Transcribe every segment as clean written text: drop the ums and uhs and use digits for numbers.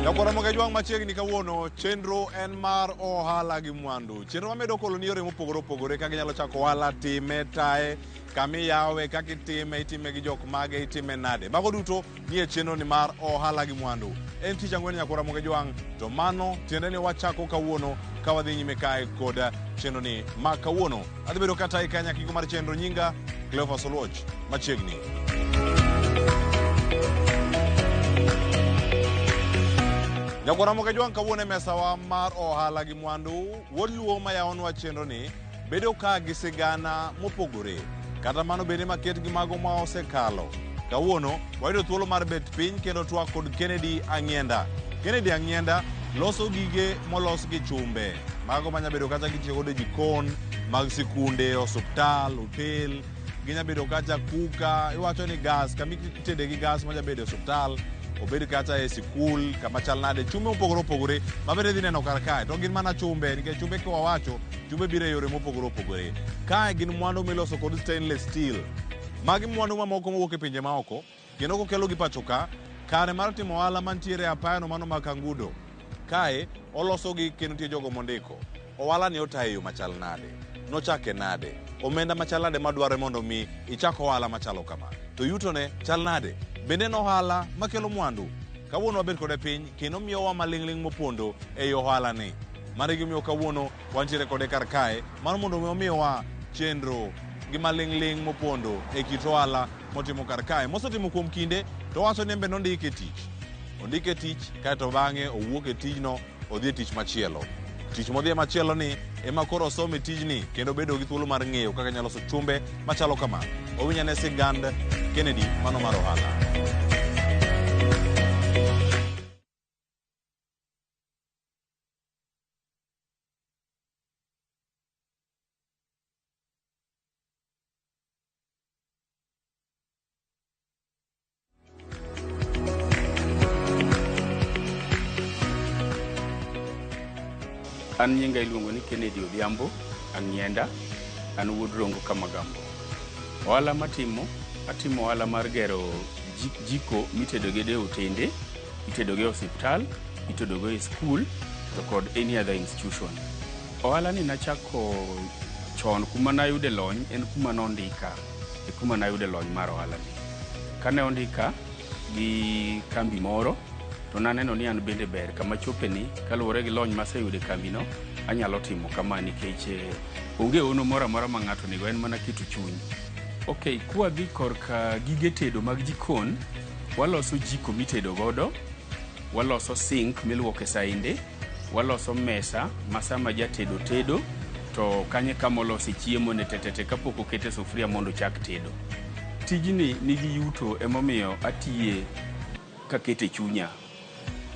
Nyakwara Mogajwang' machiegni kawuono chenro en mar ohala gi mwandu. Chenro mamedo kolo ni yore mopogore opogore kaka inyalo chako ohala, time, taye, kama iyawe, kaka itime, itime gi jok mage, itime nade. Mago duto nie chenro ni mar ohala gi mwandu. En tich ang'wen nyakwara Mogajwang' to mano tiende ni wachako kawuono ka wadhi nyime kae kod chenro ni ma kawuono. Adhi bedo katayi ka nyaka giko mar chenro nyinga Cleophas Oluoch machiegni. Nyakwara Mogajwang' kawuono e mesawa mar ohala gi mwandu, wuod Luo ma yawonwa chenro ni bedo ka gi sigana mopogore. Kata mano bende maket gi mago ma osekalo. Kawuono wayudo thuolo mar bet piny kendo twak kod Kennedy Ang'ienda. Kennedy Ang'ienda loso gige molos gi chumbe. Mago manya bedo kata gitiyo godo e jikon mag sikunde, osuptal, hotel, ginya bedo kata kuka, iwacho ni gas, kama itede gi gas manya bedo e osuptal, obed kata e sikul, kama chal nade, chumbe mopogore opogore ma bende idhi neno kar kae. To gin mana chumbe, nikech chumbe kiwawacho, chumbe biro e yore mopogore opogore. Kae gin mwandu miloso kod stainless steel. Magi mwandu mamoko mowuok e pinje maoko, kendo kokelogi pacho ka, kare mar timo ohala mantiere e apayano mano ma Kangudo. Kae olosogi kendo nitie jogo mondiko. Ohala ni otayo e yo machal nade? Nochake nade? Omenda machal nade madwarore mondo mi ichak ohala machalo kama? To yutone chal nade? Bende en ohala makelo mwandu? Kawuono wabet kode piny kendo miyowa maling'ling' mopondo ei ohala ni. Mano e gimomiyo kawuono wantiere kode kar kae mar mondo mi omiwa chenro gi maling'ling' mopondo e kit ohala motimo kar kae. Mosetimo kuom kinde to owacho ni en be nondike e tich. Ondike e tich kaeto bang'e owuok e tijno odhi e tich machielo. Tich modhiye machielo ni ema koro osome tijni kendo bedo gi thuolo mar ng'eyo kaka inyalo loso chumbe machalo kama. Wawinj ane sigand Kennedy mano mar ohala. An nyinga iluongo ni Kennedy Odhiambo Ang'ienda, an wuod Rongo Kamagambo. Ohala matimo, atimo ohala mar gero jiko mitedo godo e otende, itedo go e osiptal, itedo go e skul to kod any other institution. Ohala ni nachako chon kuma nayude lony en kuma nondika e kuma nayude lony mar ohala ni. Kane ondika gi kambi moro to naneno ni an bende ber kama chope ni kaluwore gi lony maseyudo e kambino anyalo timo kama nikech onge ono moro amora ma ng'ato nigo en mana keto chuny. Ok, kwadhi korka gige tedo mag jikon, waloso jiko mitedo godo, waloso sink miluoke sainde, waloso mesa ma sama jatedo tedo to kanyo e kama olose chiemo ne tetete kapok okete sufuria mondo ochak tedo. Tijni nigi yuto emomiyo atiye kakete chunya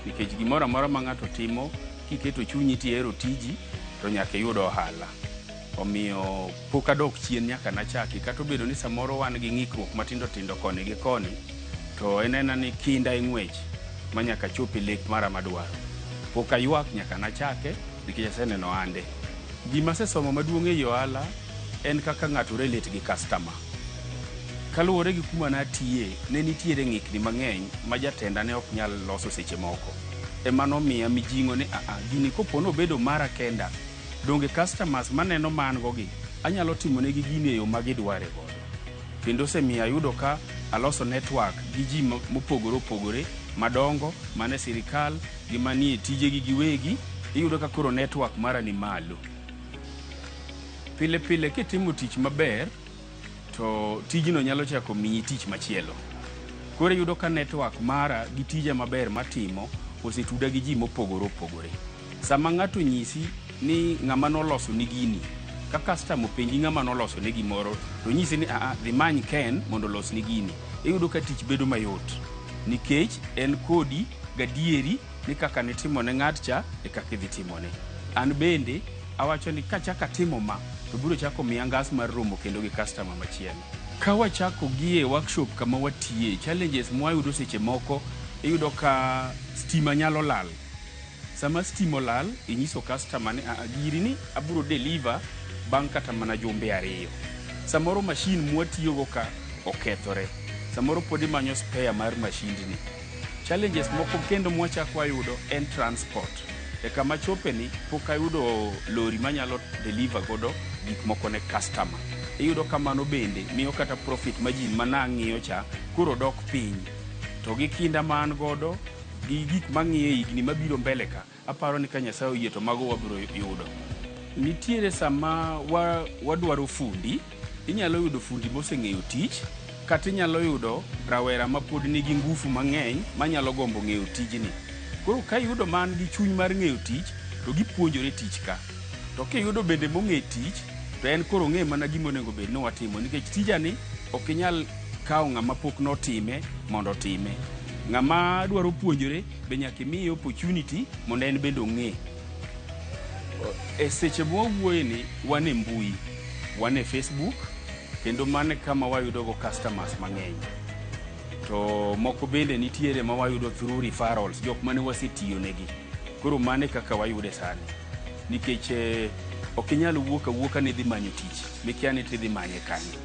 nikech gimoro amora ma ng'ato timo kiketo chunyi tihero tiji to nyaka iyud ohala. Omiyo pok adok chien nyaka nachaki kata obedo ni samoro wan gi ng'ikruok matindo tindo koni gi koni to en aena ni kinda e ng'wech ma nyaka achop e lek mara madwaro. Pok aywak nyaka nachake nikech aseneno ohande. Gima asesomo maduong' ei ohala en kaka ng'ato relate gi customer. Kaluwore gi kuma natiye, ne nitiere ng'ikni mang'eny ma jatenda ne ok nyal loso seche moko. Ema nomiya mijing'o ni aa, gini kopo nobedo mara kenda, donge customers maneno ma an go gi, anyalo timonegi gini e yo ma gidware godo. Kendo osemiyo ayudo ka aloso network gi ji mopogore opogore, madongo, mane sirikal, gi manie tijegi giwegi, iyudo ka koro network mara ni malo. Pile pile kitimo tich maber, to tijno nyalo chako miyi tich machielo. Koro iyudo ka network mara gi tija maber matimo osetuda gi ji mopogore opogore. Sama ng'ato onyisi ni ng'ama noloso ni gini, ka customer openji ng'ama noloso ne gimoro, to onyisi ni aa, dhi many Ken mondo olos ni gini. Iyudo ka tich bedo mayot nikech en kodi gadieri ni kaka nitimo ne ng'at cha e kaka idhi timone. An bende awacho ni kachako atimo ma to biro chako miya ngas mar romo kendo gi customer machielo. Ka wachako gi e workshop kama watiye, challenges mwayudo seche moko iyudo ka stima nyalo lal. Sama stima olal, inyiso customer ni aa giri ni abiro deliver bang' kata mana jumbe ariyo. Samoro machine mwatiyogo ka okethore. Samoro pod imanyo spare mar mashindni. Challenges moko kendo mwachak wayudo en transport. E kama chope ni pok ayudo lori manyalo deliver godo gik moko ne customer. Iyudo ka mano bende miyo kata profit margin manang'iyo cha koro dok piny. To gi kinda ma an godo gi gik mang'iyo e higni mabiro mbele ka, aparo ni ka Nyasaye oyie to mago wabiro yudo. Nitiere sama wadwaro fundi, inyalo yudo fundi moseng'eyo tich, kata inyalo yudo rawera mapod nigi ngufu mang'eny manyalo gombo ng'eyo tijni. Koro ka iyudo man gi chuny mar ng'eyo tich, to gipuonjore tich ka. To kiyudo bende mong'e tich, to en koro ong'e mana gima onego bed ni watimo. Nikech tijani ok inyal kawo ng'ama pok notime mondo otime. Ng'ama dwaro puonjore be nyaka imiye opportunity mondo en bende ong'e. E seche mwawuoye ni wan e mbui, wan e Facebook, kendo mano e kama wayudogo customers mang'eny. To moko bende nitiere ma wayudo through referrals, jok mane wasetiyo negi. Koro mano e kaka wayude sani. Nikech ok inyal wuok awuoka ni idhi manyo tich, mikia ni tidhi manye kanye.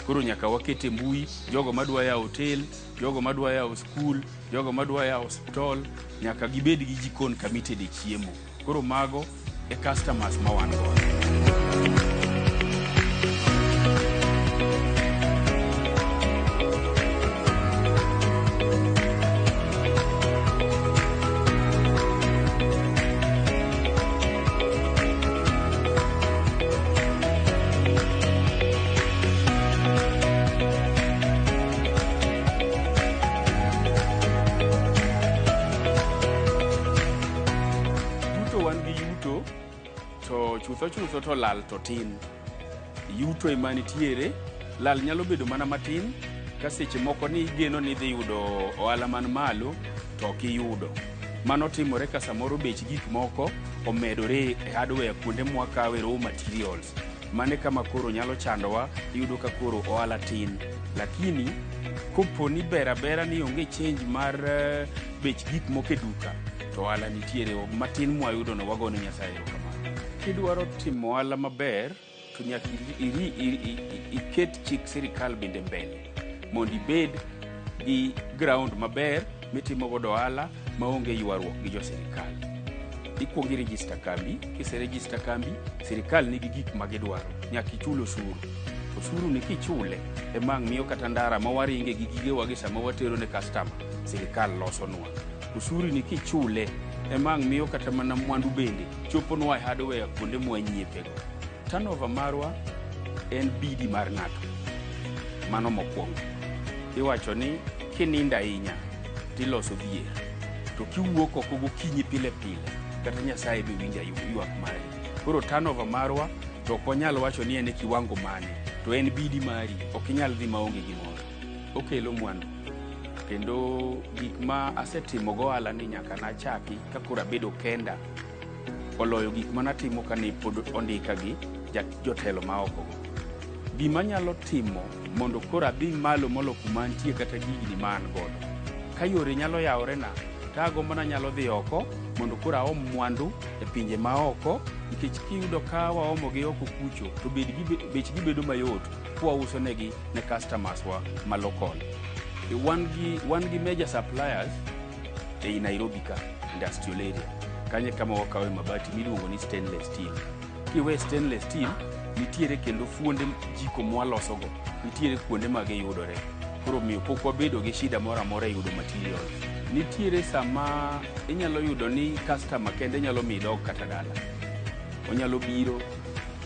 Koro nyaka waket e mbui jogo madwa yawo hotel, jogo madwa yawo skul, jogo madwa yawo osiptal, nyaka gibed gi jikon kamitede chiemo. Koro mago e customers ma wan godo. Yuto wan gi yuto, to chutho chutho to lal to tin. Yuto ema nitiere, lal nyalo bedo mana matin, ka seche moko ni igeno ni idhi yudo ohala man malo, to ok iyudo. Mano timore ka samoro bech gik moko omedore e hardware kuonde mwakawe raw materials. Mano e kama koro nyalo chandowa, iyudo ka koro ohala tin. Lakini kopo ni ber abera ni onge change mar bech gik moko e duka, to ohala nitiere matin mwayudo no wagone Nyasaye erokamano. Kidwaro timo ohala maber, to nyaka iket chik sirikal bende mbele mondo ibed gi ground maber mitimo godo ohala maonge ywaruok gi jo sirikal. Ikuongo i-register kambi, kise-register kambi, sirikal nigi gik ma gidwaro, nyaka ichul osuru. Osuru ni kichule ema ang' miyo kata ndara ma waringe gi gigewa gi sama watero ne customer, sirikal losonwa. Osuru ni kichule ema ang' miyo kata mana mwandu bende choponwa e hardware kuonde mwanyiepego. Turnover marwa en bidi mar ng'ato. Mano mokwongo. Iwacho ni kinindo ahinya tiloso dhier. To kiwuok oko gokinyi pile pile, kata Nyasaye be winjo ywak mari. Koro turnover marwa to ok wanyal wacho ni en e kiwango mane, to en bidi mari, ok inyal dhi maonge gimoro. Okelo mwandu. Kendo gik ma asetimo go ohala ni nyaka nachaki ka koro abedo kenda, oloyo gik manatimo kane pod ondika gi jotelo ma oko go. Gima anyalo timo mondo koro adhi malo molo kuma antie kata gi higni ma an godo. Ka yore nyalo yaworena, to agombo nanyalo dhi oko mondo koro aom mwandu e pinje ma oko, nikech kiyudo ka waomo gi oko kucho, to bechgi bedo mayot kwauso negi ne customers wa ma local. Wan gi major suppliers ei Nairobi ka, industrial area. Kanyo e kama wakawe mabati miluongo ni stainless steel. Kiwe stainless steel, nitiere kendo fuonde jiko mwalosogo, nitiere kuonde ma giyudore. Koro miyo pok wabedo gi shida moro amora e yudo materials. Nitiere sama inyalo yudo ni customer kende nyalo miyi dog kata dala. Onyalo biro,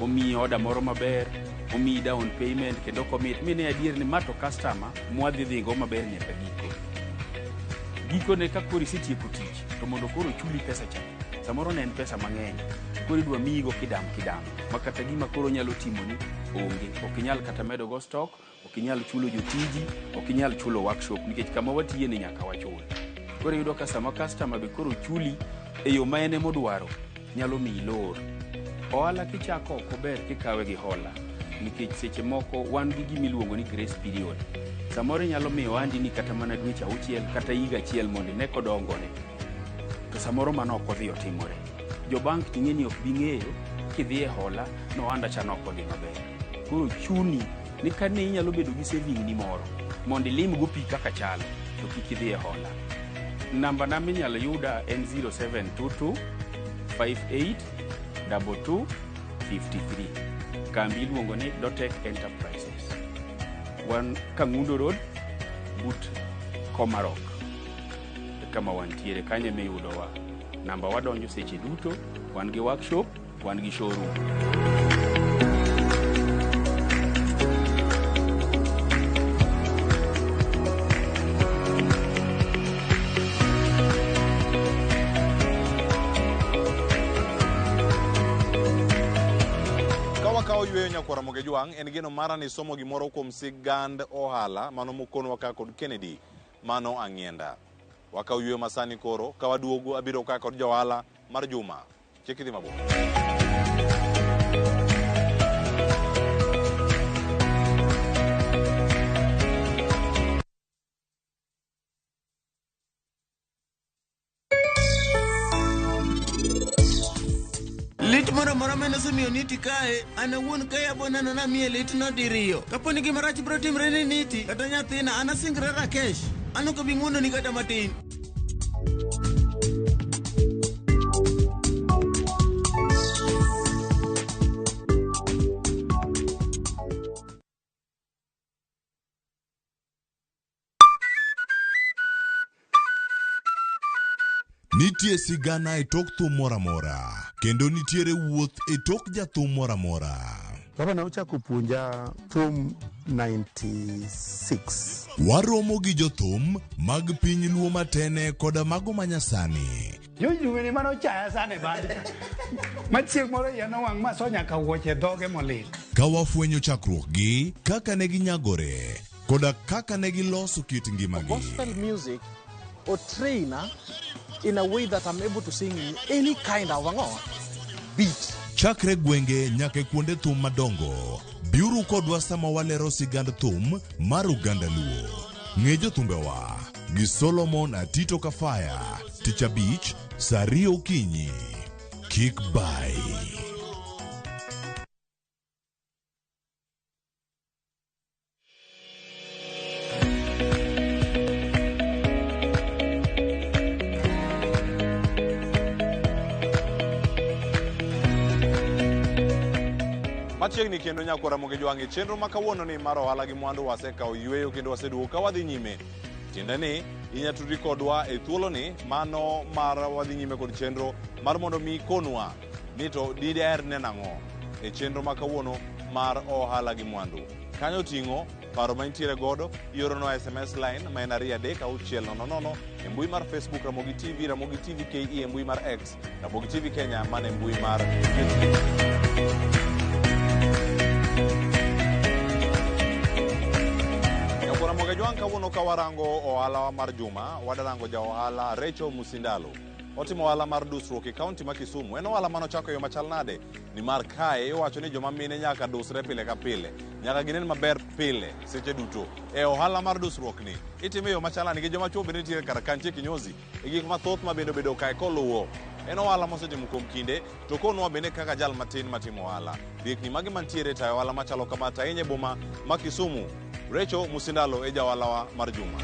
omiyi order moro maber, omiyi down payment kendo commit. Mine adier ni ma to customer mwadhi dhigo maber nyaka giko. Gikone ka koro isetieko tich, to mondo koro ochuli pesa cha, samoro ne en pesa mang'eny, koro idwa miyigo kidam kidam, ma kata gima koro nyalo timoni onge. Ok inyal kata medo go stock, ok inyal chulo jotiji, ok inyal chulo workshop, nikech kama watiye ni nyaka wachul. Koro iyudo ka sama customer be koro chuli e yo ma en emodwaro, nyalo miyi lor. Ohala kichako ok ober kikawe gi hola, nikech seche moko wan gi gima iluongo ni grace period. Samoro inyalo miyo ohandi ni kata mana dweche auchiel kata higa achiel mondo ine kodongone. To samoro mano ok odhi otimore. Jo bank ting'e ni ok bi ng'eyo kidhi e hola no ohanda cha nok odhi maber. Koro chuni ni kane inyalo bedo gi saving ni moro mondo ilim go pi kaka chalo, to kik idhi e hola. Namba na minyalo yuda en 0722 58 22 53. Kambi iluongo ni Dotek Enterprises. Wan Kangundo Road but Komarok e kama wantiere, kanyo ema iyudowa. Namba wadonjo seche duto, wan gi workshop, wan gi showroom. Ka wakawo yweyo nyakwar Ramogi Jwang', en geno mara ni somo gimoro kuom sigand ohala mano mokonwa ka kod Kennedy, mano Ang'ienda. Wakawo yweyo masani koro, ka waduogo abiro ka kod johala mar Juma. Chik idhi mabor. Lit moro amora mane osemiyo Niti kae, an awuon kae abo neno namiye litno diriyo. Kapo ni gima rach biro timre ne Niti kata nyathina, an asingra Rakesh. An ok abi ng'wononi kata matin. Nitie sigana e tok thum moro amora, kendo nitiere wuoth e tok jathum moro amora. Baba ne ochako puonja thum 96. Waromo gi jothum mag piny Luo matene koda mago manyasani. George Dumini mane ochaya sana e band cha. Ma chieng' moro iya nowang' ma aso nyaka wuoche dhoge molil. Ka wafwenyo chakruokgi, kaka ne ginyagore, koda kaka ne giloso kit ngimagi. Gospel music or trainer in a way that I'm able to sing in any kind of beat. Chakre gwenge nyaka e kuonde thum madongo, biuru kodwa sama walero sigand thum mar oganda Luo. Ng'e jothumbewa gi Solomon Atito Kafaya, Tich Abich, saa ariyo okinyi. Kik bai. Machiegni kendo nyakwar Ramogi Jwang' e chenro ma kawuono ni mar ohala gi mwandu wasekawo yweyo kendo waseduogo ka wadhi nyime. Tiende ni inya tudri kodwa e thuoloni mano mar wadhi nyime kod chenro mar mondo mi ikonwa ni to diher neno ang'o e chenro ma kawuono mar ohala gi mwandu. Kanyo oting'o paro ma intiere godo, ioronwa SMS line ma en 23600 e mbui mar Facebook Ramogi TV, Ramogi TV KE e mbui mar X, Ramogi TV Kenya mana e mbui mar YouTube. Nyakwar Ramogi Ajwang' kawuono ka warango ohala mar juma, wadarango ja ohala Rachel Musindalo. Otimo ohala mar dusruok e kaunti ma Kisumu. En ohala mane ochako e yo machal nade? Nimar kae iwacho ni joma mine nyaka dusre pile ka pile. Nyaka ginen maber pile seche duto. E ohala mar dusruok ni itime e yo machal nade? Nikech joma chuo bende nitiere kar ka, nitie kinyozi e gik mathoth ma bende obedo kae koluwo. En ohala mosetimo kuom kinde, to konwa bende kaka jal matin matimo ohala. Riekni mage mantiere tayo ohala machalo kama to ahinya e boma ma Kisumu. Rachel Musindalo e jawalawa mar juma.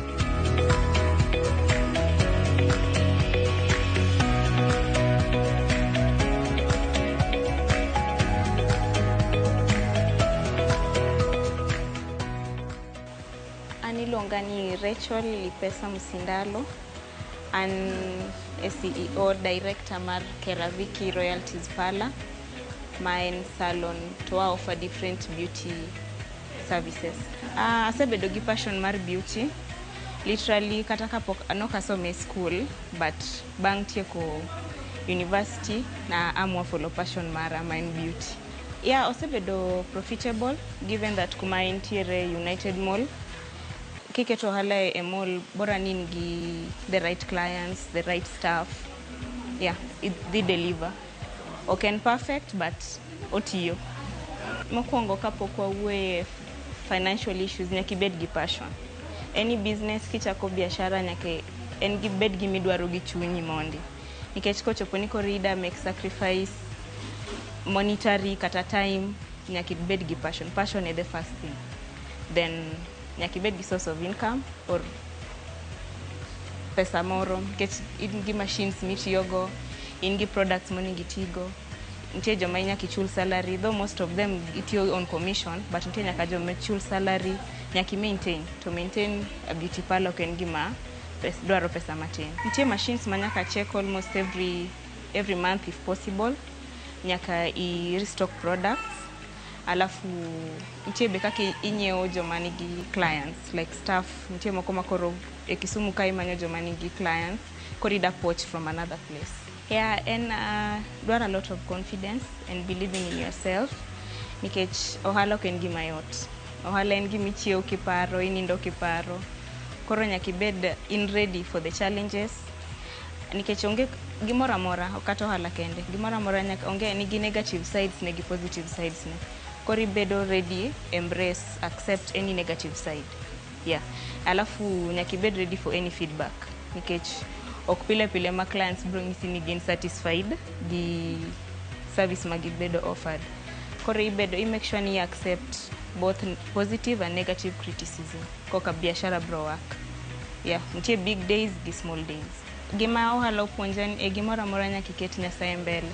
An iluonga ni Rachel Lipesa Musindalo. An e CEO director mar Keraviki Royalties Parlor, ma en salon to wa offer different beauty services. Asebedo gi passion mar beauty literally kata kapok nok asome e school, but bang' tieko university na amua follow passion mara ma en beauty. Yeah, osebedo profitable given that kuma entiere United Mall kiketo ohala e mall bora ni in gi the right clients, the right staff. Yeah, it dhi deliver. Ok en perfect but otiyo. Mokwongo kapok wawuoye financial issues nyaka ibed gi passion. Any business kichako biashara nyaka en gi bed gimidwaro gi chunyi mondi. Nikech kochopo ni koro ida make sacrifice monetary kata time, nyaka ibed gi passion. Passion is the first thing. Then nyaka ibed gi source of income or pesa moro nikech in gi machines mitiyogo, in gi products monego itigo. Nitie joma nyaka ichul salary, though most of them itiyo on commission, but nitie nyaka joma chul salary, nyaka i maintain. To maintain a beauty parlor ok en gima dwaro pesa matin. Nitie machines ma nyaka check almost every month if possible. Nyaka i restock products. Alafu nitie be kaka inyiewo joma nigi clients like staff. Nitie moko ma koro e Kisumu ka imanyo joma nigi clients, koro ida poach from another place. Yeah, en dwaro a lot of confidence and believing in yourself nikech ohala ok en gima yot. Ohala en gima ichiewo kiparo, inindo kiparo. Koro nyaka ibed in ready for the challenges nikech onge gimoro amora, ok kata ohala kende, gimoro amora nyaka onge nigi negative sides ne gi positive sides ne. Koro ibedo ready, embrace, accept any negative side. Yeah. Alafu nyaka ibed ready for any feedback nikech ok pile pile ma clients biro nyisi ni gin satisfied gi service ma gibedo offered. Koro ibedo i make sure ni i accept both positive and negative criticism koka biashara bro work. Yeah, nitie big days gi small days. Gima ohala opuonja ni e gimoro amora nyaka iket Nyasaye mbele,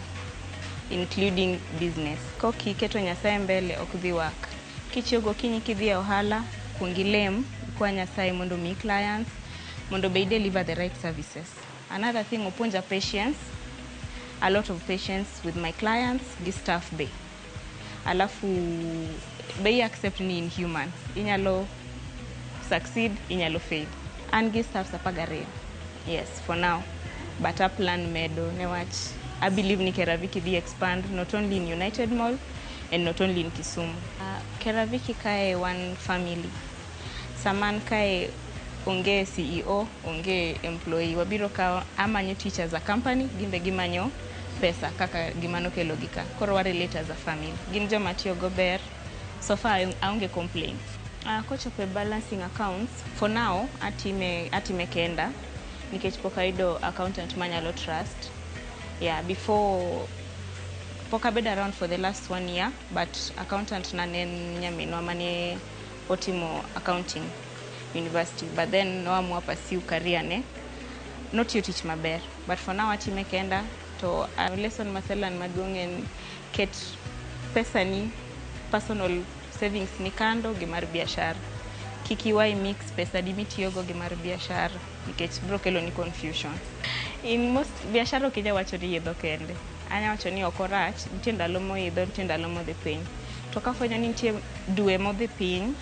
including business. Kok iketo Nyasaye mbele ok dhi work. Kichiew gokinyi kidhi e ohala, kuong ilem, ikwa Nyasaye mondo omiyi clients, mondo be i deliver the right services. Another thing opuonja patience, a lot of patience with my clients gi staff be. Alafu be i accept ni in human. Inyalo succeed, inyalo fail. An gi staffs 12. Yes, for now. But a plan medo newach I believe ni Keraviki dhi expand not only in United Mall and not only in Kisumu. Keraviki kae one family. Sama an kae onge CEO, onge employee. Wabiro ka amanyo teach as a company, gin be gimanyo pesa kaka gima nokelogi ka. Koro wa relate as a family. Gin joma tiyogo ber. So far aonge complaints. Kochopo e balancing accounts, for now atime kenda nikech pok ayudo accountant manyalo trust. Yeah, before pok abedo around for the last one year, but accountant na ne en nyaminwa mane otimo accounting university, but then noamua pursue career ne. Notiyo tich maber, but for now atime kenda to lesson maselearn maduong' en ket pesa ni personal savings ni kando gi mar biashara. Kik iwai mix pesa di mitiyogo gi mar biashara nikech biro kelo ni confusion. In most biashara ok inyal wacho ni idho kende. Anya wacho ni ok orach, nitie ndalo moidho, nitie ndalo modhi piny. To kafwenyo ni nitie dwe modhi piny,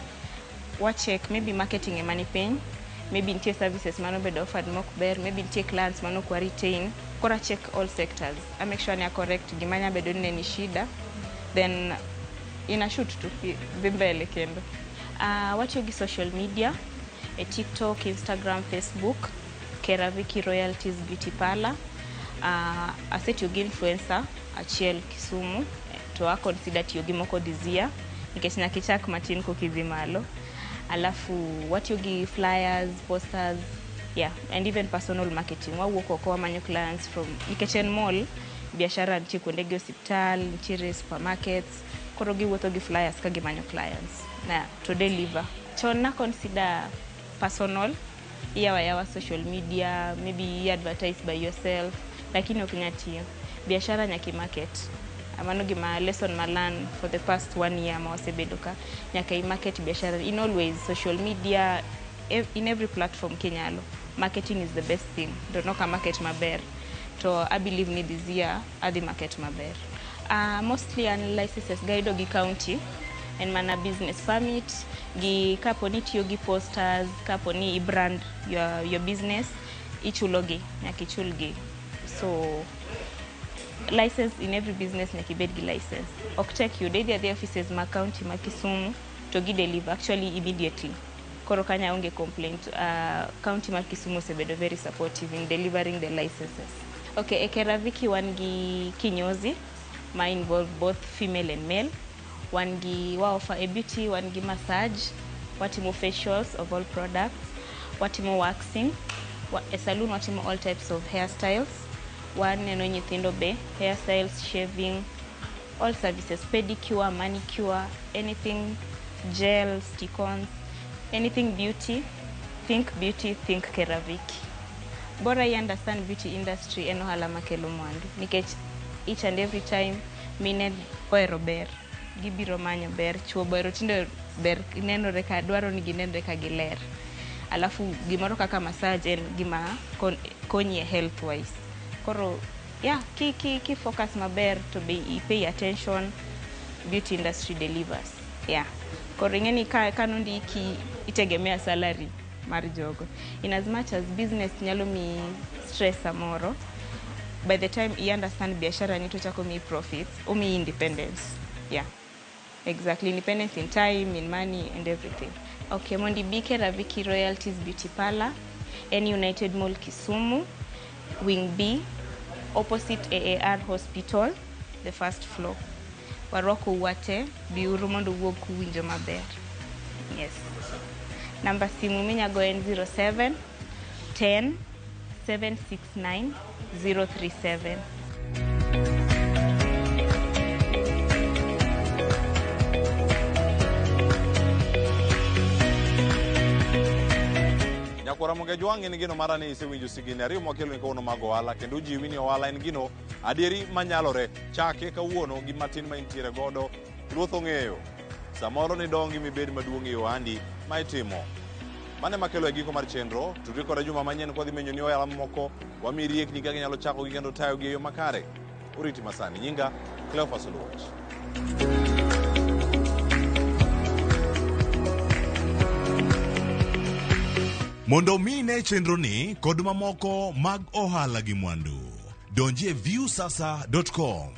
wa check maybe marketing ema ni piny, maybe nitie services manobedo offered mok ber, maybe nitie clients manok wa retain. Koro a check all sectors. I make sure ni a correct gima nya bedo ni ne ni shida, then ina shoot tu dhi mbele kendo. Watiyo gi social media e TikTok, Instagram, Facebook, Keraviki Royalties Beauty Parlor. Asetiyo gi influencer achiel Kisumu to a consider tiyo gi moko this year nikech nyaka ichak matin kokidhi malo. Alafu watiyo gi flyers, posters, yeah, and even personal marketing. Wawuok oko wamanyo clients from nikech en mall, biashara nitie kuonde gi osiptal, nitiere supermarkets, koro giwuotho gi flyers ka gimanyo clients na to deliver. Chon na consider personal, iyawo ayawa social media, maybe i advertise by yourself, lakini ok nyal tiyo. Biashara nyaka i market. Mano gima lesson ma learn for the past one year ma wasebedo ka. Nyaka i market biashara in always social media, in every platform kinyalo. Marketing is the best thing. To nok a market maber. To I believe ni this year adhi market maber. Mostly an licenses gayudo gi county en mana business permit gi kapo ni itiyo gi posters, kapo ni i brand your business, ichulo gi, nyaka ichul gi. So license in every business nyaka ibed gi license. Ok tek yude, idhi adhiya offices mag county ma Kisumu to gi deliver actually immediately. Koro kanyo aonge complaint. County mar Kisumu osebedo very supportive in delivering the licenses. Okay, e Keraviki wan gi kinyozi ma involve both female and male. Wan gi wa offer a beauty, wan gi massage, watimo facials of all products, watimo waxing, e saloon watimo all types of hairstyles, waneno nyithindo be, hairstyles, shaving, all services, pedicure, manicure, anything, gel, stick-ons, anything beauty, think beauty, think Keraviki. Bora i understand beauty industry en ohala makelo mwandu nikech each and every time mine ohero ber, gibiro manyo ber, chuo be ohero tinde ber nenore ka dwaro ni ginenre ka giler. Alafu gimoro kaka massage en gima konyi e health wise. Koro yeah, ki focus maber to be i pay attention, beauty industry delivers. Yeah. Koro ing'e ni ka nondiki itegemea salary mar jogo. In as much as business nyalo miyi stress samoro, by the time i understand biashara ni to ochako miyi profits, omiyi independence. Yeah. Exactly. Independence in time, in money and everything. Okay, mondo ibi Keraviki Royalties Beauty Parlor, en United Mall Kisumu, Wing B, opposite AAR Hospital, the first floor. Warwako wate, biuru mondo uwuog kuwinjo maber. Yes. Namba simu minyago en 07 10 769 037. Nyakwara Mogejwang' en gino mara ni isewinjo sigini ariyo mwakelo ni kawuono mag ohala kendo jiwi ni ohala en gino adieri manyalore. Chake kawuono gi matin ma intiere godo, ruoth ong'eyo. Samoro nidongi mibed maduong' e ohandi ma itimo. Mano ema kelo e giko mar chenro. Tudri koda juma manyien kwadhi menyo ni ohala mamoko, wamiyi riekni kaka inyalo chakogi kendo tayogi e yo makare. Oriti masani. Nyinga Cleophas Oluoch. Mondo mi ine chenroni kod mamoko mag ohala gi mwandu, donji e viusasa.com.